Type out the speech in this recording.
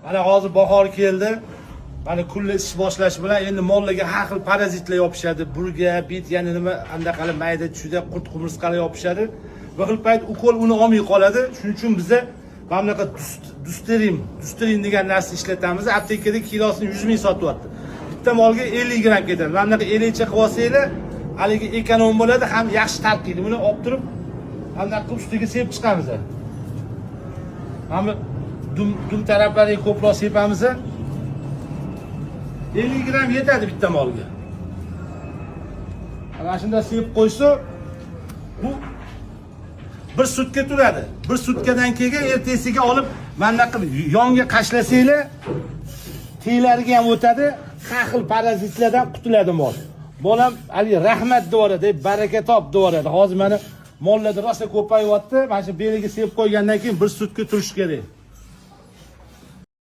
Mana hozir bahor keldi. Mana kunlar isish boshlashi bilan endi mollarga har xil parazitlar yopishadi. Burga, bit, yana nima andaqalar mayda chuyda qurt qumursqalar yopishadi. Bir xil payt ukol uni olmay qoladi. Shuning uchun biza mana bunaqa dusterin degan narsa ishlatamiz. Aptekada kilosini 100 ming sotyapti. Bitta molga 50 gramm ketadi. Mana bunaqa 50 cha qilib olsanglar, haligi ekonom bo'ladi, ham yaxshi tarqiydi. Buni olib turib, mana bunaqa qilib ustiga sepib chiqamiz. Mana dum taraflariga ko'proq sepamiz. 50 gramm yetadi bitta molga. Mana shunda sepib qo'ysa, bu bir sutka turadi. Bir sutkadan keyin ertasiga olib mana bunaqa qilib yonga qashlasanglar, teylariga ham o'tadi, har xil parazitlardan qutuladi mol. Bolam haligi rahmat deyoradi, baraka top deyoradi. Hozir mana mollarda rosa ko'payyapti. Mana shu beliga sepib qo'ygandan keyin bir sutka turishi kerak.